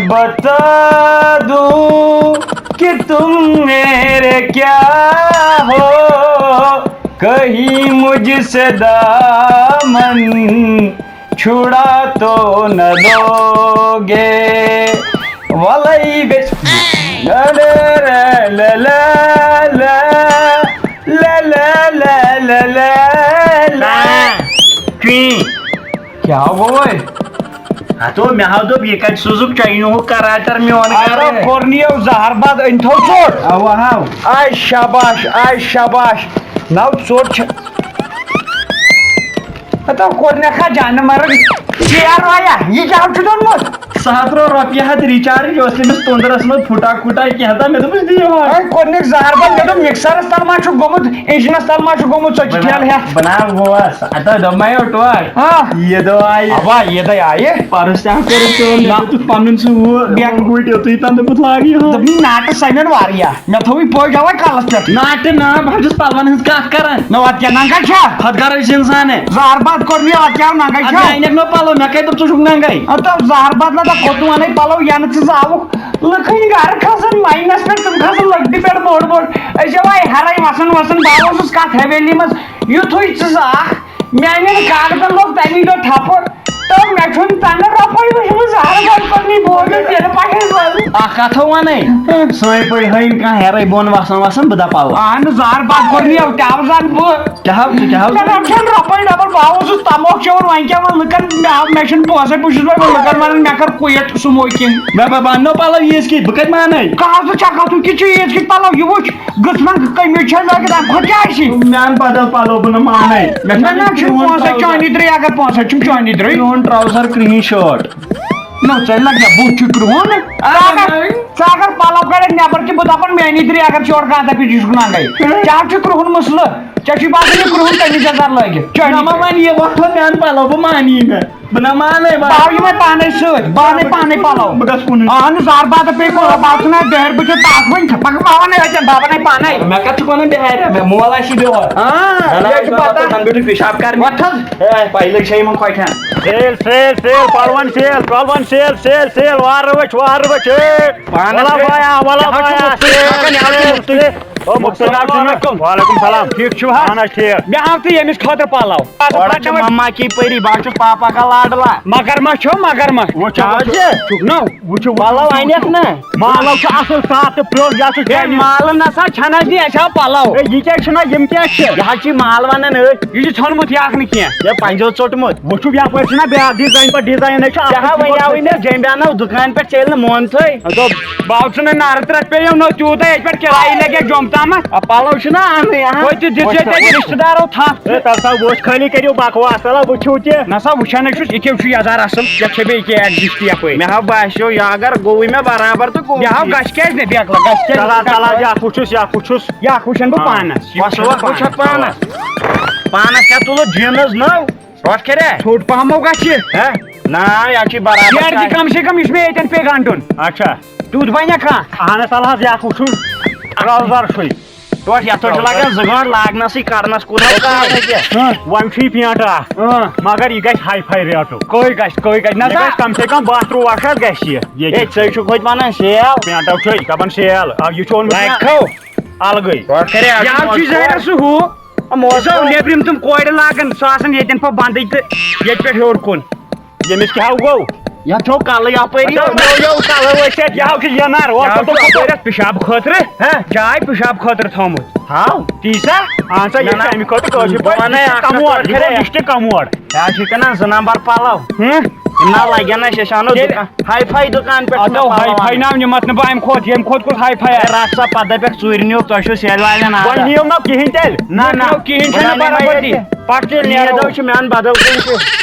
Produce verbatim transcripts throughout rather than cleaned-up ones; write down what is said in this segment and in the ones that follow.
بتا دوں کہ تم میرے کیا ہو، کہیں مجھ سے دامن چھڑا تو نہ لو گے۔ وَلَے بیٚیہِ۔ لا لا لا لا لا لا لا لا لا لا۔ کیٛاہ گوٚو وۄنۍ؟ ہتو، مےٚ ہا دوٚپ، یہِ کتہِ سوٗزُکھ چاینہُک کراٹر میون گرٕ؟ کوٚر نہٕ یو زہر باد، أنۍ تھو ژوٚٹ۔ اوا ہاو۔ آے شاباش، آے شاباش۔ نو ژوٚٹ چھِ۔ ہتو، کوٚر نہٕ کھا جانہٕ مرگ۔ ژیر وایا، یہِ کیٛاہ چھُ دوٚنمُت؟ سُہ ہا ترٛوو رۄپیہِ ہتھ recharge، اوس تٔمِس توٚنٛدرَس منٛز پھُٹا کُٹا کینٛہہ تام، مےٚ دوٚپُس، دِیِو حظ۔ وۄنۍ کوٚرنُکھ زہر بنٛد، مےٚ دوٚپ، mixerس تل ما چھُ گوٚمُت، engineس تل ما چھُ گوٚمُت، ژٕ چھِ ٹھیلہٕ ہٮ۪تھ۔ بہٕ نہ گوس، اَتھ دوٚپ مےٚ یوٚٹ وۄٹھ۔ ہاں۔ یہِ دۄہ آیہِ۔ اَوا، یہِ دۄہ آیہِ۔ پَرُس تہِ ہا کٔرٕکھ کٲم، مےٚ نہ۔ دیُتُکھ پَنُن سُہ ہُہ، بیٚیہِ بوٗٹھ یُتُے تام، دوٚپُکھ، لاگ یہِ ہُہ۔ دوٚپُن، ناٹہٕ سَمٮ۪ن واریاہ، مےٚ تھوٚوُے پوج اَوَے کَلَس پٮ۪ٹھ۔ ناٹہٕ نا، بہٕ ہا چھُس پَلوَن ہٕنٛز کَتھ کَران۔ نہ، وَتہِ کیٛاہ ننٛگَے چھا؟ خۄد غرض اِنسان ہے۔ زہر باد کوٚر مےٚ، وَتہِ کیٛاہ ننٛگَے اَدٕ چھا؟ مےٚ اَنٮ۪کھ نہ پَلو، مےٚ کَتہِ دوٚپ ژٕ چھُکھ ننٛگَے؟ اَدٕ زہر باد نہ، دَپ کوٚت وَنے پَلو، یَنہٕ ژٕ زاوُکھ۔ لُکن گھر کھسان ماینس پٮ۪ٹھ، تِم کھسان لۄکٹہِ پٮ۪ٹھ بوٚڑ بوٚڑ۔ أسۍ چھِ وۄنۍ ہرے وسان وسان، بہٕ اوسُس کتھ حویلی منٛز، یُتھُے ژٕ زاکھ، میانٮ۪ن کاغذن لوٚگ تمی دۄہ تھپھ، تہٕ مےٚ چھُنہٕ تنہٕ رۄپے وٕچھمٕژ زہرٕ گۄڈٕ پننی بوجو تیٚلہِ پکھے وۄنۍ۔ اکھ کتھ ونے، سٲنۍ پٲٹھۍ ہٲیِن کانٛہہ ہیرے بۄن وسان وسان، بہٕ دپاو۔ اہن زہر بد کوٚر نہٕ یو، کیٛاہ زن بہٕ۔ کیٛاہ حظ، کیٛاہ حظ؟ مےٚ نہ چھُنہٕ رۄپے ڈبل، بہٕ اوسُس تموکھ چٮ۪وان، وۄنۍ کیٛاہ وۄنۍ لُکن، مےٚ آو، مےٚ چھُنہٕ پونٛسے، بہٕ چھُس وۄنۍ لُکن ونان، مےٚ کر quit smoking۔ مےٚ، بہٕ، بہٕ اَننو پَلو ییٖژ کِتھ، بہٕ کَتہِ مانَے؟ کَہہ زٕ چھَکھ اَتھ، کِتھ چھُ ییٖژ کِتھ پَلو؟ یہِ وٕچھ، گٔژھ وۄنۍ کٔمِج چھےٚ لٲگِتھ، اَمہِ کھۄتہٕ کیٛاہ آسہِ؟ مےٚ اَن بدل پَلو، بہٕ نہٕ مانَے۔ مےٚ مےٚ نہ چھُ چھُنہٕ پونٛسَے، پَلو۔ چٲنی درٛے اگر پونٛسَے چھُم، چٲنی درٛے۔ میون trouser کرٛہِنۍ shirt۔ نو، ژےٚ لَگیا بُتھ چھُ کرٛہُن؟ ژٕ اگر، ژٕ اگر پَلو کَڑَکھ نٮ۪بَر کہِ بہٕ دَپَن میٛانی درٛے اگر چھِ اورٕ کانٛہہ دَپہِ، یہِ چھُ نہٕ ننٛگَے۔ ژےٚ ہا چھُ کرٛہُن مسلہٕ۔ ژےٚ چھُے باسان یہِ کرٛہُن قمیٖض یَزار لٲگِتھ؟ چٲنی نہ، وۄنۍ وَن یہِ، وۄتھ وۄتھ مےٚ اَن پَلو، بہٕ مانی نہٕ۔ بہٕ نہ مانے، بہٕ بہٕ آوٕ یِمَے پانے سۭتۍ، بہٕ اَنَے پانے پَلو۔ بہٕ گژھٕ کُنُے۔ اَہَن حظ، زار باتہٕ پیٚیہِ کُن، بہٕ آسہٕ نہ دٲرۍ، بہٕ چھُس تَتھ وۄنۍ، پَکہٕ بہٕ اَنَے اَتٮ۪ن، بہٕ اَنَے پانے۔ مےٚ کَتھ چھُکھ وَنان بِہارِ؟ مےٚ مول آسہِ یہِ بیٚہوان۔ آ، نہ، نہ، مےٚ چھِ یہِ پَتہ۔ وَنان، مےٚ چھُ پِشاب کَرنہِ۔ وۄتھ حظ۔ ہے، پَیلہٕ چھےٚ یِمَن کۄٹھٮ۪ن۔ سیل، سیل، سیل، پَلوَن سیل، پَلوَن سیل، سیل، سیل، وارٕ وٕچھ، وارٕ وٕچھ، ہے۔ پانَس وَلا پٮ۪ٹھ۔ بایا، وَلا کیٛاہ چھُ بایا، مُفتٕے؟ سیل، کھَکَن یَوٕ چھُ سیل، مُفتٕے۔ سیل۔ او، مُفتٕے۔ السلام علیکم۔ وعلیکم السلام۔ ٹھیٖک چھِو حظ؟ اَہَن حظ، ٹھیٖک۔ مےٚ ہاو تہٕ ییٚمِس خٲطرٕ پَلو۔ اورٕ چھِ مما کی پٔری، بہٕ حظ چھُس پاپا کا لاڈلا۔ مگر ما چھو، مگر ما۔ وٕچھ حظ یہِ۔ چھُکھ نہ؟ وٕچھ، وٕچھ، پَلو وٕچھ، اَنٮ۪کھ وٕچھ۔ نہ؟ مالو چھُ اَصٕل صاف تہٕ پرٛوٚن، یہِ حظ چھُ ہے، جینوَن۔ مالہٕ نہ سا چھَنہٕ حظ یہِ، اَسہِ ہاو پَلو۔ ہے، یہِ کیٛاہ چھُنہ، یِم کیٛاہ چھِ؟ یہِ حظ چھِ مال وَنان أتھۍ۔ یہِ چھُ ژھیوٚنمُت، یہِ اَکھ نہٕ کینٛہہ۔ یہِ پنٛجو ژوٚٹمُت۔ وٕچھِو، یَپٲرۍ چھُنہ بیٛاکھ design پَتہٕ design، یہِ چھُ یہِ ہا اَصٕل وۄنۍ یاوٕے پٲٹھۍ۔ مےٚ جیٚمۍ اَنو، دُکان پٮ۪ٹھ چَلہِ نہٕ مون تھٲے۔ دوٚپ، بہٕ آو ژٕ نہٕ نارٕ ترٛٹھ پیٚیو نہٕ تیوٗتاہ، ییٚتہِ پٮ۪ٹھ کِرایہِ لَگہِ جۄم تامَتھ۔ آ، پَلو چھِنہ اَنٕنۍ، اَہَن۔ ہُتہِ تہِ دِژ ییٚتہِ اَسہِ رِشتہٕ دارو تھَپھ۔ ہے، تَلہٕ سا وٕچھ، خٲلی کٔرِو بکواس، تَلہٕ وٕچھِو تہِ۔ نہ سا، وٕچھان ہے چھُس، یہِ کیٛاہ چھُ یَزار اَصٕل، یَتھ چھےٚ بیٚیہِ کینٛہہ exist یَپٲرۍ۔ مےٚ ہا باسیو، یہِ اگر گوٚوُے مےٚ برابر تہٕ گوٚو یہِ ہا ٹھیٖک۔ گژھِ کیٛازِ نہٕ بیکلا، گژھِ کیٛازِ چلا، نہٕ؟ چلا، یہِ اَکھ وٕچھُس، یہِ اَکھ وٕچھُس۔ یہِ اَکھ وٕچھَن بہٕ آ۔ پانَس، یہِ وٕچھَن بہٕ پَسنٛد وٕچھَتھ پانَس۔ پانَس۔ پانَس کیٛاہ تُلُتھ جیٖنٕز نٔو؟ پَتھ کَرے؟ ژھوٚٹ پَہَم گژھِ۔ ہے؟ نہ، یہِ حظ چھِ برابر یارٕ تہِ چاے۔ کَم سے کَم یُس مےٚ ییٚتٮ۪ن پیٚیہِ گَنٛڈُن۔ اچھا۔ تیُتھ بَنہِ کانٛہہ؟ اَہَن حظ، تَلہٕ حظ یہِ اَکھ وٕچھُن، trouser چھُے۔ ٹوٹھ، یَتھ حظ چھُ لَگان زٕ گٲنٛٹہٕ لاگنَسٕے، کَرنَس کوٗتاہ کال لَگہِ؟ ہاں۔ وۄنۍ چھُ یہِ پینٛٹ اَکھ، ہاں۔ مگر یہِ گژھِ high-fi rate-ُک۔ کٔہۍ گژھِ، کٔہۍ گژھِ؟ نہ مےٚ سا۔ گژھِ کَم سے کَم باہ ترٛوواہ شیٚتھ گژھِ یہِ۔ ییٚتہِ۔ ہے، ژےٚ چھُکھ ہوٚتہِ وَنان sale۔ پینٛٹَو چھُے دَپان sale۔ آ، یہِ چھُ اوٚنمُت مےٚ لایکھو۔ الگٕے۔ ٹوٹھ کَرے یہِ حظ چھُ موزٕ ظٲہِرَس سُہ ہُہ۔ آ، موزٕ سُہ اوس نیٚبرِم تِم کورِ لاگان، سُہ آسان ییٚتٮ۪ن پَتہٕ بَنٛدٕے تہٕ ییٚتہِ پٮ۪ٹھ ہیوٚر کُن۔ ییٚمِس کیٛاہ ہو گوٚو؟ یَتھ چھو کَلٕے اَپٲری۔ اَدٕ مےٚ یو کَلہٕ ؤسِتھ، یہِ ہو چھُ یَنار، اوس یہِ ہو دوٚپمُت چھُ اَپٲرۍ اَتھ پِشاب خٲطرٕ۔ ہہ؟ جاے پِشاب خٲطرٕ تھٲومٕژ۔ ہاو؟ تی سا؟ اَہَن سا، یہِ نہ، چھُ نہ۔ اَمہِ خٲطرٕ کٲشِر بہٕ پٲٹھۍ وَنَے اَکھ کَتھ کَموڈ، کَتھ یہِ گوٚو کَرے۔ مِشٹہِ کَموڈ۔ یہِ حظ چھِ کٕنان زٕ نمبر پَلو۔ ہہ؟ یِم نہ لَگن اَسہِ، أسۍ اَنو تیٚلہِ دُکان، high-fi دُکان پٮ۪ٹھ اَدٕ کٕنو پَلو high-fi اَنو۔ ناو نِمَتھ نہٕ بہٕ اَمہِ کھۄتہٕ، ییٚمہِ کھۄتہٕ کُس high-fi ہے، آسہِ؟ رَٹھ سا پَتہٕ دَپٮ۪کھ ژوٗرِ نیوٗکھ، تۄہہِ چھُو سیرِ والٮ۪ن وۄنۍ عادت۔ نِیِو نہٕ کِہیٖنۍ تیٚلہِ۔ نہ، نہ۔ نِیِو کِہیٖنۍ بہٕ چھُنہٕ نَے نِمَے برابر ییٚتہِ۔ کینٛہہ۔ پَتہٕ تیٚلہِ نیرو۔ نیرو چھُ مےٚ اَنُن بدل کُنہِ تہِ۔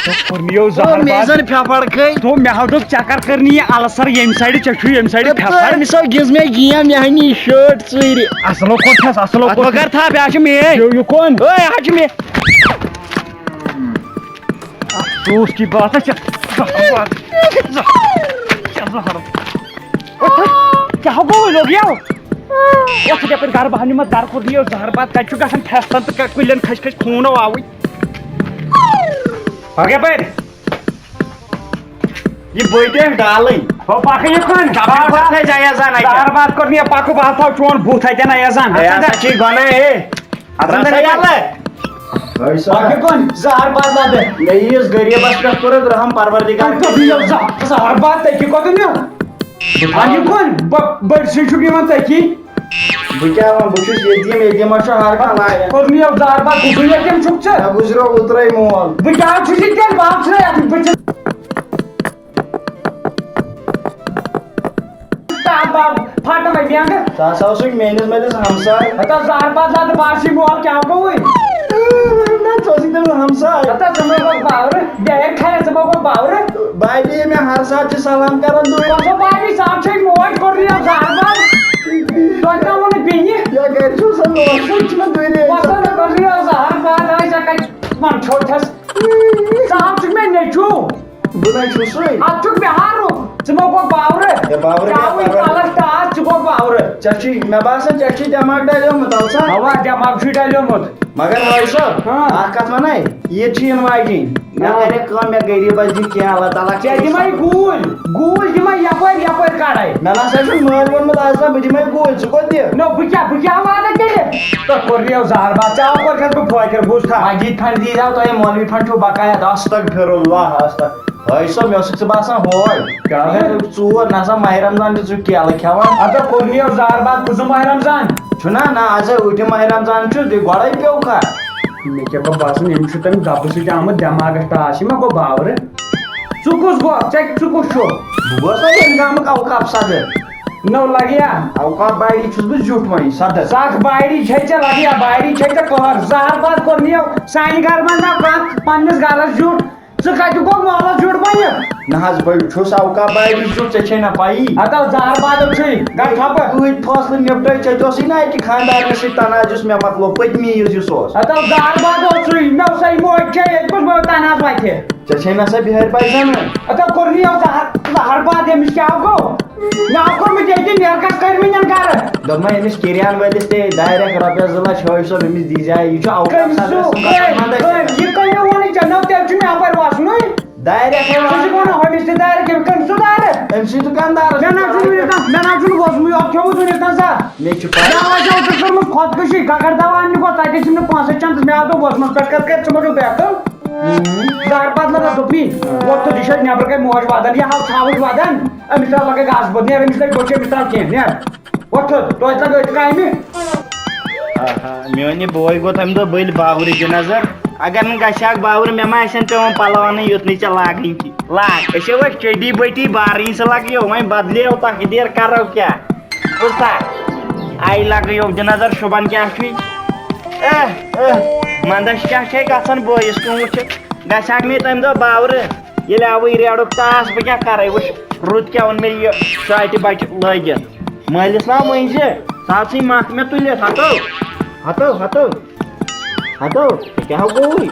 کوٚر مےٚ یو زہر مےٚ بَد۔ زَن پھٮ۪پھر کھٔے۔ تو مےٚ ہاو دوٚپ ژےٚ کَر کٔر نہٕ یہِ اَلسَر ییٚمہِ سایڈٕ، ژےٚ چھُے ییٚمہِ سایڈٕ تہٕ پھٮ۪پھر۔ أمِس آو گِنٛز مےٚ گیم، مےٚ ہا نی شٲٹ ژوٗرِ۔ اَصٕل ہو کوٚر چھَس، اَصٕل ہو اَتھ کوٚر مگر چھَس۔ تھَپھ، یہِ ہا چھِ میٛٲنۍ۔ یہِ، یہِ کُن؟ ہے، یہِ ہا چھِ مےٚ۔ افسوس کی بات ہے، ژےٚ زہر بَد۔ ژےٚ زہر۔ اوٚتھ، کیٛاہ گوٚو، لوٚگ یَو؟ اوٚتھ یَپٲرۍ گَرٕ بہٕ ہا نِمَتھ گَرٕ کوٚر نہٕ یہِ زہر بَد، کَتہِ چھُ گژھان پھٮ۪ستَن تہٕ کَتہِ کُلٮ۪ن کھٔسۍ کھٔسۍ خوٗن آوٕے۔ پَکھ یَپٲرۍ۔ یہِ بٔتۍ ٲسۍ ڈالٕنۍ۔ ہو پکھ یہِ کُن۔ چپل کھۄتہٕ تھٲے زیادٕ زن اَتہِ۔ زہر باد کوٚر مےٚ پکھ، بہٕ ہاو چون بُتھ اَتٮ۪ن، اَیَس زن۔ ہے، ہسا چھُے گۄناہ، ہے۔ ہسا رسا دَے یَلہٕ۔ پکھ یہِ کُن۔ زہر باد لدٕ۔ مےٚ ییٖژ غریٖبس پٮ۪ٹھ کوٚرُتھ رحم پروردگار۔ تۄہہِ کوٚر مےٚ زہ-، زہر باد تٔکی کوٚر مےٚ۔ پکھ یہِ کُن۔ بٔڑۍ سٕے چھُکھ یِوان تٔکی۔ بہٕ کیٛاہ وَنہٕ، بہٕ چھُس یتیٖم، یتیٖمس چھُ ہر کانٛہہ لایق۔ کوٚر مےٚ زہر باد، کُسُے یتیٖم چھُکھ ژٕ؟ مےٚ گُزریو اوترے مول۔ بہٕ کیٛاہ چھُس یہِ تیٚلہِ باب ژھٕنان اَتھ بٔچھِتھ؟ تاپھ باپھ پھٹہٕ وۄنۍ بینٛگہٕ۔ ژٕ ہسا اوسُکھ میٲنِس مٲلِس ہمساے۔ ہتا زہر باد لدٕ باسی مول کیٛاہ گوٚوُے؟ نہ، ژٕ اوسُکھ تٔمِس ہمساے۔ ہتا ژٕ مہ گوٚو باورٕ، بیٚیہِ کھرِ ژٕ مہ گوٚو باورٕ۔ بابی یہِ مےٚ ہر ساتہٕ چھِ سلام کران دُعا۔ پتہٕ بابی صاحب چھے موج کوٚر نہٕ یَتھ زہر باد۔ تۄہہِ کیٛاہ ووٚنُے بیٚیہِ؟ یا گرِ چھُ سا لوسُن چھُ مےٚ دوٗرے۔ وۄستہٕ نہ کوٚر نہٕ یَتھ زہر باد، آے ژےٚ کَتہِ وَنہٕ چھو چھَس۔ صاحب چھُکھ مےٚ نیٚچوٗ۔ بہٕ نَے چھُسٕے۔ اَتھ چھُکھ بِہارُک۔ ژٕ مہ گوٚو باورٕ۔ ہے، باورٕ کیٛاہ، چاوٕے باورٕ؟ کَلَس ٹاس، ژٕ گوٚو باورٕ۔ ژےٚ چھُے، مےٚ باسان، ژےٚ چھُے دٮ۪ماغ ڈَلیومُت، اَوٕ سا؟ اَوا، دٮ۪ماغ چھُے ڈَلیومُت۔ مگر حٲج صٲب، ہاں۔ اَکھ کَتھ وَنَے، عیٖد چھِ یِنہٕ واجِنۍ۔ مےٚ ہاں۔ کَرِ کٲم، مےٚ غریٖبَس دِ کینٛہہ، اللہ تعالیٰ ژےٚ دِمَے گوٗلۍ، گوٗلۍ دِمَے یَپٲرۍ یَپٲرۍ کَڑَے۔ مےٚ نہ سا چھُنہٕ مٲلۍ ووٚنمُت آز تام بہٕ دِمَے گوٗلۍ، ژٕ کوٚت دِکھ؟ نو، بہٕ کیٛاہ، بہٕ کیٛاہ واتہٕ تیٚلہِ؟ تۄہہِ کوٚر نہٕ یَو زہر باد، ژےٚ آو کوٚر کھَس بہٕ فٲقِر، بوٗز تھا۔ مجید فنڈ دی داو تۄہہِ، مولوی فنڈ چھُو بقایا، استغفر اللہ، استغفر۔ حٲج صٲب، مےٚ اوسُکھ ژٕ باسان ہور۔ کیٛاہ؟ ژور، نہ سا ماہِ رمضان چھُ ژٕ کیلہٕ کھٮ۪وان۔ اَدٕ کوٚر نہٕ یَو زہر باد، کُس ماہِ رمضان؟ چھُنہ، نہ، آز ہے أٹھِم ماہِ رمضان چھُ، دِ گۄڈَے پیوٚو کھا۔ مےٚ کیٛاہ بہٕ باسان، أمِس چھُ تَمہِ دَبہٕ سۭتۍ آمُت دٮ۪ماغَس ٹاس، یہِ ما گوٚو باورٕ؟ ژٕ کُس گوٚو؟ ژےٚ، ژٕ کُس چھُکھ؟ بہٕ گوس نا ییٚمہِ گامُک اوقاف صدر۔ نو لگیا۔ اوقاف باڑی چھُس بہٕ زیُٹھ وۄنۍ، صدر۔ سکھ باڑی چھے ژےٚ، لگیا باڑی چھے ژےٚ قہر۔ زہر باد کوٚر نہٕ یَو سانہِ گرٕ منٛز نہ کانٛہہ پننِس گرس زیُٹھ۔ ژٕ کتہِ گوٚو مولس زیُٹھ وۄنۍ؟ نہ حظ، بہٕ چھُس اوقاف باڑی زیُٹھ، ژےٚ چھے نہ پَیی۔ ہتو زہر باد چھُے، گژھ ژھۄپہٕ۔ أتھۍ فٲصلہٕ نِپٹٲے، ژےٚ تہِ اوسُے نہ اَکہِ خانٛدارنہِ سۭتۍ تنازٕ یُس مےٚ مۄکلو پٔتمہِ عیٖذ یُس اوس۔ ہتو زہر باد اوسُے، مےٚ اوسَے موج چھے، ییٚتہِ کُس بہٕ تنازٕ وتہِ۔ ژےٚ چھے نہ سا بِہٲرۍ پاے زنان۔ ہتو کوٚر نہٕ یَو زہر، زہر باد، أمِس کیٛاہ گوٚو؟ مےٚ ہا کوٚر مےٚ ییٚتہِ نیرکس کٔرۍ مٕتٮ۪ن گرٕ۔ دوٚپمَے أمِس کِریان وٲلِس تہِ direct رۄپیَس زٕ لَچھ حٲج صٲب، أمِس دیٖزِ ہا، یہِ چھُ اوقاف کٔمۍ صدرَس سُہ؟ سُنٛد کٔمۍ؟ مَنٛدَچھ۔ کٔمۍ؟ یہِ کٔمۍ ووٚنُے ژےٚ؟ نہ تیٚلہِ چھُ مےٚ اَپٲرۍ وَسنُے۔ Direct ژٕ چھُکھ وَنان ہُمِس تہِ direct، کٔمۍ، کٔمۍ سُہ direct؟ أمۍ سٕے دُکاندارَس مےٚ نہ چھُنہٕ وٕنیُک تام، مےٚ نہ چھُنہٕ ووٚزمُے یوت کھیوٚمُت وٕنیُک تام زانٛہہ۔ مےٚ چھُ پَے۔ مےٚ آسہِ اوترٕ کٔرمٕژ خۄدکٔشی، کَکر دَوا اَننہِ گوٚو، تَتہِ ٲسِم نہٕ پونٛسَے چَنٛدَس، مےٚ آو دوٚپ ووٚزمَس پٮ۪ٹھ کَتھ کَرِ، ژٕ مہ چھُکھ بہتر۔ زہر بدلہٕ نہ دوٚپنی، وۄتھ تہٕ یہِ چھِ اَتہِ نٮ۪برٕ کَنۍ موج وَدان، یہِ ہاو ژھاوٕج وَدان، أمِس ترٛاو لَگَے گاسہٕ بوٚد، نیرٕ أمِس تَتہِ بٔچھِ، أمِس ترٛاو کینٛہہ، نیرٕ۔ وۄتھ تھوٚد، توتہِ لَگٲے کامہِ۔ آہا، میون یہِ بوے گوٚو تَمہِ دۄہ بٔلۍ باورٕ دِ نظر۔ اگر نہٕ گژھِ ہاکھ باورٕ، مےٚ ما آسن پٮ۪وان پَلو اَنٕنۍ یُتھ نہٕ ژےٚ لاگٕنۍ کینٛہہ۔ لاگ، أسۍ چھِ وۄنۍ چٔڈی بٔٹی بارٕنۍ سُہ لَگیو، وۄنۍ بدلیو تقدیٖر، کَرو کیٛاہ؟ بوٗزتھا؟ آیہِ لَگٲیو دِ نظر، شُبان کیٛاہ چھُے؟ اہ، اہ، منٛدَچھ کیٛاہ چھے گژھان بٲیِس کُن وٕچھِتھ؟ گژھِ ہاکھ مے تَمہِ دۄہ باورٕ، ییٚلہِ آوٕے ریڈُک ٹاس، بہٕ کیٛاہ کَرَے؟ وٕچھ، رُت کیٛاہ اوٚن مےٚ یہِ شاٹہِ بَچہِ لٲگِتھ۔ مٲلِس نا مٔنٛزِ، سُہ ہاو ژٕے مَتھ مےٚ تُلِتھ، ہَتو، ہَتو، ہَتو، ہَتو، یہِ کیٛاہ ہو گوٚوُے؟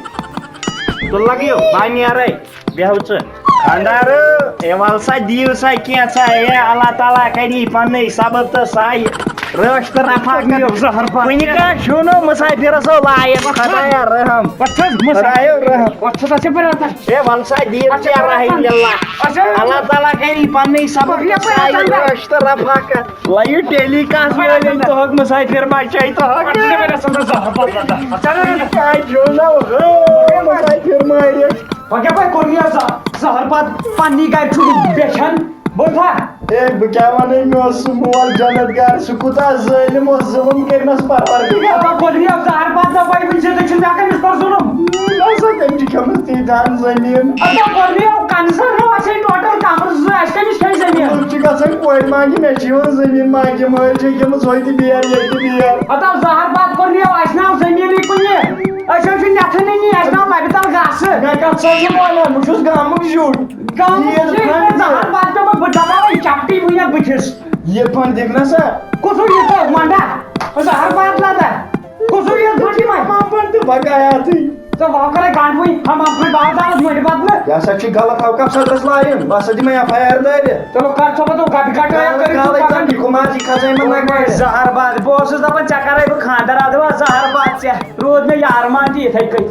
تُل لَگیو، بہٕ نیرَے، بیٚہو ژٕ۔ خانٛدارٕ، ہے وَل سا، دِیِو سا کینٛژھا، ہے اللہ تعالیٰ کَری پَنٕنُے سبب تہٕ سایہِ۔ رٲچھ تہٕ رفاقت۔ یہِ زہر باد۔ کُنہِ کانٛہہ چھُنہٕ مُسافِرَس ہو لایق، خۄدایا رحم۔ پَتہٕ چھَس مُسا-، خۄدایو رحم۔ پَتہٕ چھَس اَسہِ پَران۔ ہے وَل سا، دِیِو اچھا، ژےٚ رحم اللہ۔ اچھا۔ اللہ تعالیٰ کَری پَنٕنُے سبب یَپٲرۍ تہٕ سایہِ، اَژان۔ رٲچھ تہٕ رفاقت۔ لایِو ٹیلی کاسٹ وٲلۍ، أمۍ تُہُک مُسافِر بَچٲے تُہُک۔ اَتھ چھِ مےٚ گژھان زہر باد۔ اَتھ چھِ مےٚ گژھان۔ کیٛاہ چھُو نہ ہُہ مُسافِر مٲرِتھ؟ وۄنۍ کیٛاہ پَزِ کوٚر یہِ زہ-، زہر باد پننی گرِ چھُ بیچھان؟ بوٗزتھا؟ ہے، بہٕ کیٛاہ وَنَے، مےٚ اوس سُہ مول جنت گار، سُہ کوٗتاہ ظٲلِم اوس، ظُلُم کٔرنَس پروردگار۔ پَتہٕ کوٚر یہِ زہر باد، دَپان، وٕنہِ چھِ، تُہۍ چھِو مےٚ کٔمِس پٮ۪ٹھ ظُلُم؟ نہ سا، تٔمۍ چھِ کھٔمٕژ تیٖژ ہَن زٔمیٖن۔ اَدٕ کوٚر یہِ کنزر، نہ اَسہِ ہے ٹوٹل کمرٕ زٕ، اَسہِ کٔمِس کھیٚیہِ زٔمیٖن؟ لُکھ چھِ گژھان کورِ مانٛگہِ، مےٚ چھِ یِوان زٔمیٖن مانٛگہِ، مٲلۍ چھِ کھٔمٕژ ہوٚتہِ بیل، ییٚتہِ بیل۔ ہتا زہر باد کوٚر نہٕ یَو اَسہِ ناو زٔمیٖنٕے کُنہِ۔ أسۍ حظ چھِ نٮ۪تھٕ نہٕ نی، اَسہِ ناو لَبہِ تَل گاسہٕ۔ مےٚ کَتھ سا چھِ وَنان؟ بہٕ چھُس گامُک زیُٹھ۔ گامُک عیٖد زیُٹھ، خان زہر باد پیوٚو، بہٕ دَباوَے چَپٹی وٕنٮ۪تھ بٕتھِس۔ یہِ پھٔنٛڈ دِکھ نہ سا۔ کُس ہیوٗ یہِ تہٕ مۄنٛڈا؟ زہر باد لَدا۔ کُس ہیوٗ یہِ پھٔنٛڈ یِمَے؟ مَمپَن تہٕ بقایا تھٕے۔ ژٕ وَو کَرَے گنٛڈ وٕنۍ، ہم ہم پھٔنٛڈ باد آمُت مۄنٛڈِ بدلہٕ۔ یہِ ہسا چھِ غلط اوقاف صدرس لایُن، بہٕ ہسا دِمے ایف آئی آر دٲرِتھ۔ چلو کر ژھۄپہٕ تہٕ گۄڈٕ کَٹٲے کالے کٔرِو کالے تُہۍ پَکان۔ کَر یہِ کُمار جی کھسٲے یِمَن نَکھٕ وارِ۔ زہر باد، بہٕ اوسُس دَپان ژےٚ کَرَے بہٕ خانٛدر، اَدٕ وَ زہر باد ژےٚ، روٗد مےٚ یہِ ارمان تہِ یِتھَے کٔنۍ۔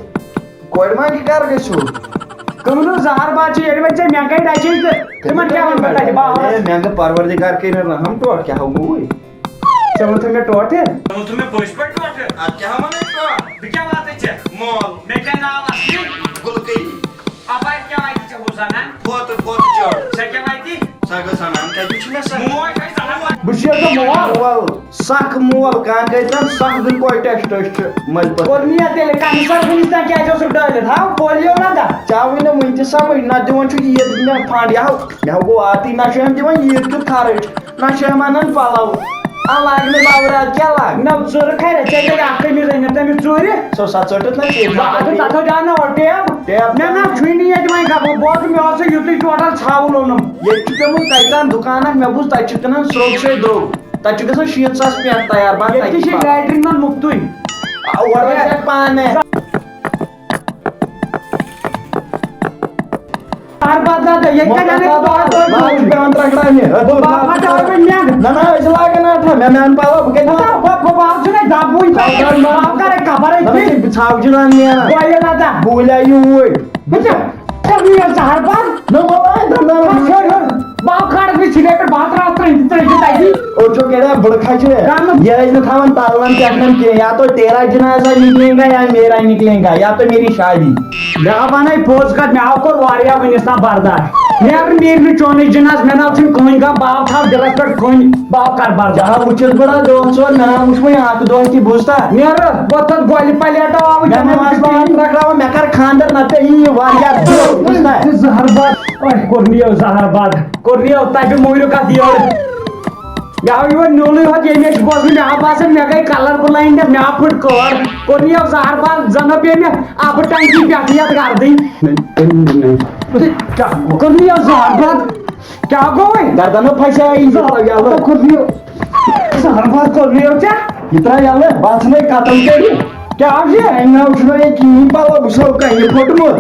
کورِ ما کہِ کَر گٔژھِو؟ تِمن اوس زہر باد چھِ، ییٚلہِ وۄنۍ ژےٚ مٮ۪نٛگے رَچے تہٕ تِمن کیٛاہ وَنہٕ بہٕ تَتہِ باوَس؟ اے، مٮ۪نٛگہٕ پروردگار کٔرِنۍ رحم، ٹوٹھ کیٛاہ ہو گوٚوُے؟ ژےٚ ووٚنتھٕ مےٚ ٹوٹھِ؟ ژےٚ ووٚنتھٕ مےٚ پٔزۍ پٲٹھۍ ٹوٹھِ؟ اَدٕ کیٛاہ وَنَے ژٕ؟ بہٕ کیٛاہ واتَے ژےٚ؟ مول۔ مےٚ کیٛاہ ناو اَصلی؟ گُلہٕ کٔری۔ اَپارِ کیٛاہ واتہِ ژےٚ ہُہ زَنان؟ پھوتہٕ، پھوتہٕ چٲڈ۔ سۄ کیٛاہ واتہِ؟ سۄ گٔے زَنان، کَتہِ چھِ مےٚ سۄ؟ موج آسہِ زَنان۔ بہٕ چھُس یَژھان مول۔ مول، سَکھ مول، کانٛہہ گٔے زَن سَکھ گٔے کویٹَس ٹٔچھ چھِ مٔلۍ پٲٹھۍ۔ کوٚر نہٕ یَتھ تیٚلہِ کینسر کُنہِ ساتہٕ کیٛازِ اوسُکھ ڈٲلِتھ؟ ہاو، پولیو نہ دا۔ ژےٚ آوٕے نہٕ وٕنہِ تہِ سَمٕجھ، نہ دِوان چھُکھ عیٖد مےٚ فنٛڈ، یَہو، مےٚ گوٚو واتٕے، نہ چھُ أمۍ دِوان عیٖد کیُتھ خرٕچ۔ نہ چھِ ہٮ۪م اَنان پَلَو۔ اَلہٕ لاگہِ نہٕ بَوراہ کیٛاہ لاگہِ؟ نہ، ژٕ رٕ کھرے، ژےٚ گٔے اَکھ قمیٖض أنِتھ تٔمِس ژوٗرِ۔ سۄ سا ژٔٹِتھ نہ ژےٚ۔ بہٕ اَتھ تَتھ ہو دیٛاو نہ اورٕ ٹیب۔ ٹیب۔ مےٚ نہ چھُے نہٕ ییٚتہِ وۄنۍ کَپُر، بہٕ اوسُس، مےٚ اوس سُہ یُتُے ٹوٹَل ژھاوُل اوٚنُم۔ ییٚتہِ چھُ پیوٚمُت تَتہِ تام دُکانَس، مےٚ بوٗز تَتہِ چھِ کٕنان سرٛوگ سے درٛوگ۔ تَتہِ چھُ گژھان شیٖتھ ساس پٮ۪ٹھ تیار بَتہٕ ییٚتہِ تہِ تَتہِ چھِ پَتہٕ۔ لیٹرِن منٛز مُفتُے۔ آ، اورٕ گژھِ اَتہِ پانَے۔ زہر باد زیادٕ، ییٚتہِ کَتہِ اَنَکھ ژٕ دۄہَے دۄہَے؟ بہٕ چھُس پٮ۪وان ترٛکراونہِ۔ ہے، دوٚر، بابا، بابا، ترٛاوَے مےٚ۔ نہ، نہ، أسۍ لاگَن اَتھ، مےٚ، مےٚ اَن پَلو، بہٕ کَتہِ نہ، اَنہٕ؟ بہٕ، بہٕ، بہٕ آسہٕ نَے دَبوٕنۍ، بابا، بابا، بابا، کَرَے کَبَرَے نہ، نہ، ٹھیٖک۔ ژٕ ژھاوجہِ رَن نیران۔ بویہِ لَدَکھ۔ بوٗلۍ آیہِ یوٗرۍ۔ بہٕ چھُس، ژےٚ نِیَو زہر باد؟ نہ، وَلہٕ، نہ، نہ، نہ، نہ۔ ہَتھ ہیوٚر، ہیوٚر۔ بابا، کَڑَکھ مےٚ سِگریٹ پٮ۪ٹھ، بہٕ ہَتھ ترٛاوَتھ ترٛٲوِتھ، ترٛٲوِتھ تَتہِ۔ اور چھو کہہ رہا ہے، بڑکھا چھُ۔ کم۔ یہ ہے نا تھاوان تالون پٮ۪ٹھ نم کینٛہہ، یا تو تیرا جنازہ نکلے گا یا میرا نکلے گا، یا تو میری شادی۔ مےٚ ہا ونے پوٚز کتھ، مےٚ ہا کوٚر واریاہ وٕنِس تام برداش۔ نیر نیر نہٕ چونُے جناز، مےٚ نہ چھُنہٕ کٕہٕنۍ غم، بہٕ ہا تھاو دِلس پٮ۪ٹھ کٕہٕنۍ، بہٕ ہا کر برداش۔ جہاں وٕچھِتھ بڑا دۄہ ژور، مےٚ نہ وٕچھ وۄنۍ اکھ دۄہ تہِ، بوٗزتھا؟ نیر، بہٕ تھَتھ گۄلہِ پلیٹو آوُس مےٚ جنازٕ ماس پٮ۪ٹھ۔ پانہٕ رٹراوان، مےٚ کر خاندر نتہٕ یی یہِ واریاہ درٛوگ، بوٗزتھا؟ زہر باد، اوے، کوٚر نِیو زہر باد، کوٚر نِیو، تَتہِ موٗرِو کتھ یٔڑ۔ مےٚ آو یِمن نیوٗلٕے ہوت، ییٚمہِ چھُ بوزُن، مےٚ آو باسان، مےٚ گٔے colour blind، مےٚ آو پھٕٹ کٲر۔ کوٚر مےٚ یَتھ زہر باد، زَن ہا پیٚیہِ مےٚ اَبہٕ ٹنٛکی پٮ۪ٹھٕ یَتھ گردٕنۍ۔ کیٛاہ گوٚو؟ کوٚر مےٚ یَتھ زہر باد۔ کیٛاہ گوٚو وۄنۍ؟ گردن ہا پھسے یہِ۔ زہر یَلہٕ۔ کوٚر مےٚ یَتھ زہر باد، کوٚر مےٚ یَتھ ژےٚ۔ یہِ ترٛاو یَلہٕ، بہٕ ژھٕنے قتل کٔرِتھ۔ کیٛاہ آو یہِ؟ اَمہِ ناو چھُنہٕ یہِ کِہیٖنۍ پَلو، بہٕ چھُسو کَنہِ پھوٚٹمُت۔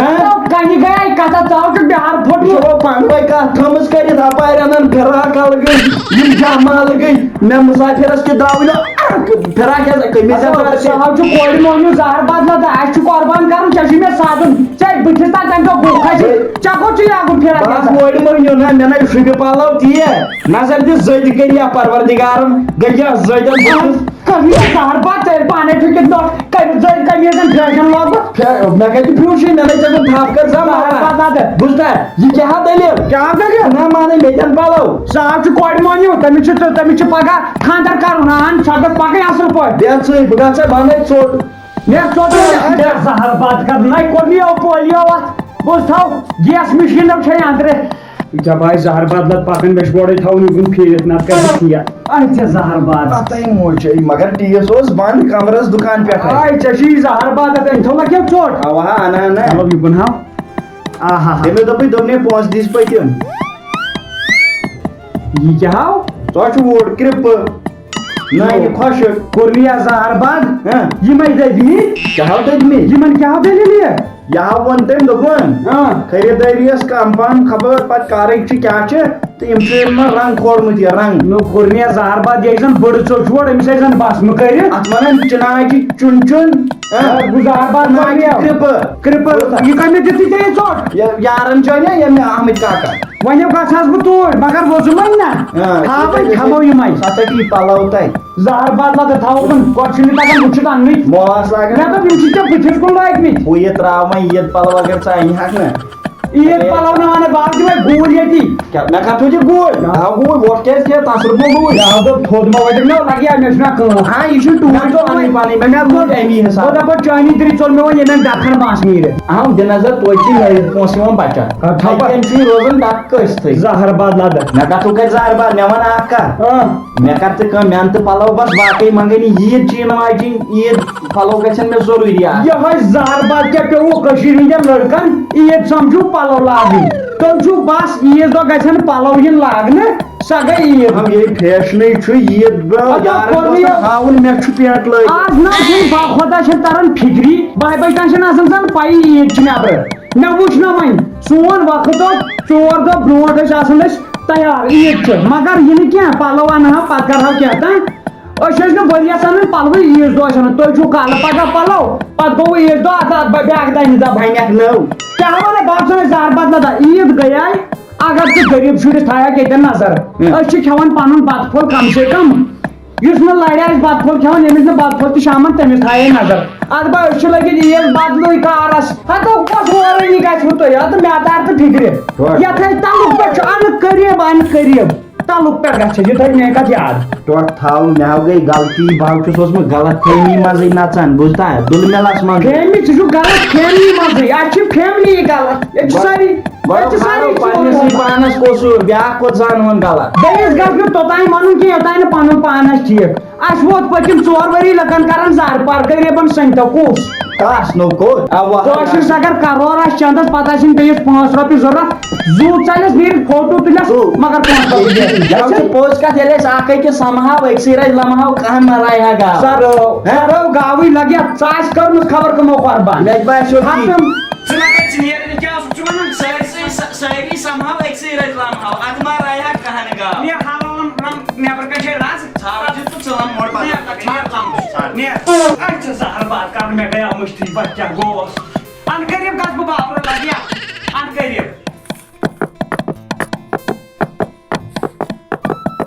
ہاں؟ ژٕ کَنہِ گٔیے کَتھ، ژٕ آو چھُکھ بِہار پھوٚٹمُت۔ ژےٚ چھُوا پانہٕ وَے کَتھ تھٲومٕژ کٔرِتھ، اَپارِ اَنان فِراک اَلگٕے، یِم جامہٕ اَلگٕے، مےٚ مُسافِرَس تہِ درٛاوٕے نہٕ اَکھ فِراک یَزار، قمیٖض یَزار تہِ۔ سُہ حظ چھُ کورِ مۄہنیو زہر باد لَدان، اَسہِ چھُ قۄربان کَرُن، ژےٚ چھُے مےٚ سَزُن، ژےٚ بہٕ چھُس تَتھ تَمہِ دۄہ بُک کھسہِ، ژےٚ کوٚت چھُے لاگُن فِراک بَس یَزار؟ کورِ مۄہنیو نہ، مےٚ نہ شوٗبہِ پَلو تہِ، نظر دِ زٔدۍ کٔرِتھ پَروَردِگارَن، گٔے یَتھ زٔدٮ۪ن بُتھِس۔ کَر یہِ زہر باد ژےٚ پانَے ٹھُکِتھ دۄہ؟ کَمہِ زٔدۍ قمیٖضَن fashion لوگُتھ؟ فے-، مےٚ کَتہِ پرٛوٗچھے، مےٚ نَے ژےٚ کوٚر تھَپھ کٔر زَن زہر مَران۔ باد نَدٕ۔ بوٗزتھا؟ یہِ کیٛاہ ہا دٔلیٖل؟ کیٛاہ دٔلیٖل؟ نہ مانَے، مےٚ دِن پَلو۔ سُہ حظ چھُ کورِ مۄہنیو، تٔمِس چھُ، تٔمِس چھُ پَگاہ خانٛدَر کَرُن۔ اَہَن، سۄ گٔژھ پَکٕنۍ اَصٕل پٲٹھۍ۔ بیٚہہ ژٕے، بہٕ گژھٕ ژےٚ بَنَے ژوٚٹ۔ مےٚ ژوٚٹ نہٕ، مےٚ زہر باد کَرُن۔ نَے کوٚر مےٚ یہِ پولیو اَتھ۔ بوٗزتھا، gas machine چھے أنٛدرٕ۔ ژےٚ باسہِ زہر باد لَد پَکان، مےٚ چھُ گۄڈَے تھاوُن یہِ کُن پھیٖرِتھ، نَتہٕ کَرِ ژےٚ ٹھیٖک۔ اَتہِ ژےٚ زہر باد۔ پَتَے موجے، مگر ٹیٖس اوس بنٛد کَمرَس دُکان پٮ۪ٹھَے۔ آے، ژےٚ چھُے زہر باد اَتہِ، أمۍ تھوٚو نہ کینٛہہ ژوٚٹ؟ اَوا، اَنان نہ۔ مطلب، یہِ کُن ہاو۔ آہا۔ تٔمِس دوٚپُے، دوٚپنَے، پونٛسہٕ دِس پٔتِم۔ یہِ کیٛاہ ہاو؟ ژٕ چھُ ووٹ کرٛپہٕ۔ نانہِ خۄشٕک۔ کوٚر مےٚ یہِ زہر باد۔ ہاں۔ یِمَے دٔدمٕتۍ۔ کیٛاہ ہاو دٔدمٕتۍ؟ یِمَن کیٛاہ ہاو دٔلیٖل یہِ؟ یہِ ہا ووٚن تٔمۍ، دوٚپُن، آ۔ خریٖدٲری ٲس کم پہم، خبر پتہٕ کَرٕکۍ چھِ، کیٛاہ چھِ، تہٕ یِم چھِ یِمن رنٛگ کھولمُت یہِ رنٛگ۔ نو کوٚر مےٚ زہر باد، یہِ زن بٔڑ ژوٚٹ چھُ، أمِس ٲسۍ زن بس مہٕ کٔرِتھ۔ اتھ ونان چِناجہِ چُن چُن، آ۔ آ، بہٕ زہر باد چِناجہِ کوٚر مےٚ۔ کرٛپہٕ۔ کرٛپہٕ۔ یہِ کَمہِ دِتُے ژےٚ یہِ ژوٚٹ؟ یہِ یارن چھُ اَنیا، ییٚمہِ احمد کاکا۔ وۄنۍ گژھ حظ بہٕ توٗرۍ، مگر وۄزُم وۄنۍ نہ۔ آ، تھاو وۄنۍ، کھٮ۪مو یِمے۔ سۄ ژَٹہِ یہِ پَلو تۄہہِ۔ زہر باد لَدٕ تھاوو کُن، گۄڈٕ چھُنہٕ تَگان، ہُہ چھُ اَننٕے۔ ماس لاگان۔ مےٚ دوٚپ، یِم چھِ ژےٚ بٕتھِس کُن لٲگمٕتۍ۔ ہُہ یہِ ترٛاو وۄنۍ ییٚتہِ پَلو اگر ژٕ اَنہِ ہاکھ نہ۔ عیٖد پَلو نہٕ اَنہٕ، بہٕ ہاو دِمَے گوٗلۍ ییٚتی۔ کیٛاہ، مےٚ کَتھ وۄنۍ چھِ گوٗلۍ؟ مےٚ ہاو گوٗلۍ، وۄٹھ کیٛازِ کھیٚیَکھ؟ ژٕ ہا دوٚپ تھوٚد ما وَٹَکھ؟ نہ، لَگہِ ہا، مےٚ چھُنہ کٲم۔ ہاں، یہِ چھُ ٹوٗرۍ مےٚ دوٚپ پَنٕنۍ پَنٕنۍ، مےٚ مےٚ کوٚر اَمی حِساب۔ کوٗتاہ پَتہٕ چٲنی دِرِ ژوٚل مےٚ وۄنۍ ییٚمٮ۪ن ڈَکھَن بانٛس نیٖرِتھ۔ اَہَم، دِ نظر، توتہِ چھِ یِہوٚے پونٛسہٕ یِوان بَچان۔ آ، تھاو اَتہِ پَتہٕ۔ کَنۍ چھُے روزان ڈَکھ کٲنٛسہِ سۭتۍ۔ زہر باد لَدَکھ۔ مےٚ کَتھ ہُہ کَرِ زہر باد، مےٚ وَن اَکھ کَتھ۔ آ۔ مےٚ کَر ژٕ کٲم، مےٚ اَن تہٕ پَلَو بَس، باقٕے منٛگَے نہٕ، عیٖد چھِ یِنہٕ واجِنۍ، عیٖد پَلَو گژھن مےٚ ضروٗری آسٕنۍ۔ یِہوٚے زہر باد کیٛاہ پیوٚوُ کٔشیٖرِ ہِنٛدٮ۪ن لٔڑکَن؟ عیٖد سَمجھِو پَلَو لاگٕنۍ۔ تُہۍ چھُو بَس عیٖذ دۄہ گژھن پَلَو یِنۍ لاگنہٕ، سۄ گٔے عیٖد۔ ہم یہِ فیشنٕے چھُ عیٖد برٛونٛہہ، اَدٕ یارَن کوٚر گوٚژھ نہٕ نہٕ یہِ ہاوُن مےٚ چھُ پٮ۪نٛٹ لٲگِتھ۔ آز نہ چھُنہٕ با خۄدا چھَنہٕ تَران فِکری، بَہہِ بَجہِ تام چھَنہٕ آسان زَن پَیی عیٖد چھِ نٮ۪برٕ۔ مےٚ وٕچھ نہ وۄنۍ، سون وقت اوس ژور دۄہ برونٛٹھ ٲسۍ آسان أسۍ تیار، عیٖد چھِ، مگر یہِ نہٕ کینٛہہ، پَلَو اَنہٕ ہا، پَتہٕ کَرٕ ہا کینٛہہ تام۔ أسۍ ٲسۍ نہٕ ؤریَس اَنان پَلوٕے، عیٖذ دۄہ ٲسۍ اَنان۔ تُہۍ چھُو کالہٕ پَگاہ پَلَو، پَتہٕ گوٚو عیٖذ دۄہ، اَدٕ اَدٕ بیٛاکھ دَنہِ دَب۔ وۄنۍ اَکھ نٔو۔ کیٛاہ وَنو، بہٕ آسہٕ نہٕ زار بدلہٕ دا، عیٖد گٔیے، اگر ژٕ غریٖب شُرِس تھایَکھ ییٚتٮ۪ن نظر، ہُم۔ أسۍ چھِ کھٮ۪وان پَنُن بَتہٕ پھوٚل کَم سے کَم۔ یُس نہٕ لَرِ آسہِ بَتہٕ پھوٚل کھٮ۪وان، ییٚمِس نہٕ بَتہٕ پھوٚل تہِ شامَن، تٔمِس تھایے نظر۔ اَدٕ با، أسۍ چھِ لٔگِتھ عیٖد بدلٕے کارَس۔ ہَتو کۄس وورٲنی گژھِ ہُہ تۄہہِ؟ اَدٕ مےٚ تَر تہٕ فِکرِ۔ ٹھیٖک۔ یَتھ ہے تَلُک پٮ۪ٹھ چھُ، اَنہٕ قریٖب، اَنہٕ قریٖب۔ تَلُک پٮ۪ٹھ گژھِ، یہِ تھٲے مےٚ کَتھ یاد۔ ٹۄٹھ تھاو، مےٚ ہاو گٔے غلطی، بہٕ ہاو چھُس اوسمُت غلط فہمی منٛزٕے نَژان، بوٗزتھا؟ دُلمِلَس منٛز۔ فہمی، ژٕ چھُکھ غلط فہمی منٛزٕے، اَتہِ چھِ فہمی غلط، ییٚتہِ چھِ گۄڈٕ، سٲری، ییٚتہِ چھِ سٲری گۄڈٕ ژوٗر پننِسٕے گژھان۔ پانَس قصوٗر، بیٛاکھ کوٚت زانہٕ وۄنۍ غلط؟ بیٚیِس گژھِ نہٕ توٚتام وَنُن کینٛہہ، یوٚتام نہٕ پَنُن پان آسہِ ٹھیٖک۔ اَسہِ ووت پٔتِم ژور ؤری لُکَن کران زَر پَر، غریٖبَن سٔنٛدۍ تو کُس؟ کَس نوٚو کوٚت؟ اَوا۔ کٲشرِس اگر کرور آسہِ چندس، پتہٕ آسن بیٚیِس پانٛژھ رۄپیہِ ضروٗرت، زُو ژَلٮ۪س نیٖرِتھ فوٹو تُلٮ۪س، ژوٚو۔ مگر پانٛژھ رۄپیہِ دِتھ۔ یہِ چھِ پوٚز کَتھ، ییٚلہِ أسۍ اکھ أکِس سَمہاو، أکسٕے رَزِ لَمہاو، کانٛہہ مَرایہِ ہا گاو۔ سَرو، ہہ؟ سَرو گاوٕے لَگہِ اَتھ، ژٕ آسہِ کٔرمٕژ خبر کٕمو قۄربان۔ مےٚ تہِ باسیو تی۔ ہَتہٕ۔ ژٕ ما کَتہِ ژٕ نیران، کیٛاہ اوسُکھ ژٕ وَنان؟ سٲرسٕے س-، سٲری سَمہاو، أکسٕے رَزِ لَمہاو، اَتھ مَرایہِ ہا کانٛہہ نہٕ گاو۔ مےٚ ہاو وَنُن، نَم-، نٮ۪برٕ کَنہِ چھے رَز۔ ژھاوَل چھُ تہٕ ژٕ لَم مۄٹھ بَنان۔ نیر، ژھاوَل لَم۔ نیر۔ اَتہِ چھِ زَہر بار کَرُن، مےٚ گٔیو مٔشتٕے، بہٕ کیٛاہ گوس؟ اَنہٕ قریٖب گژھٕ بہٕ بابرٕ لَگہِ۔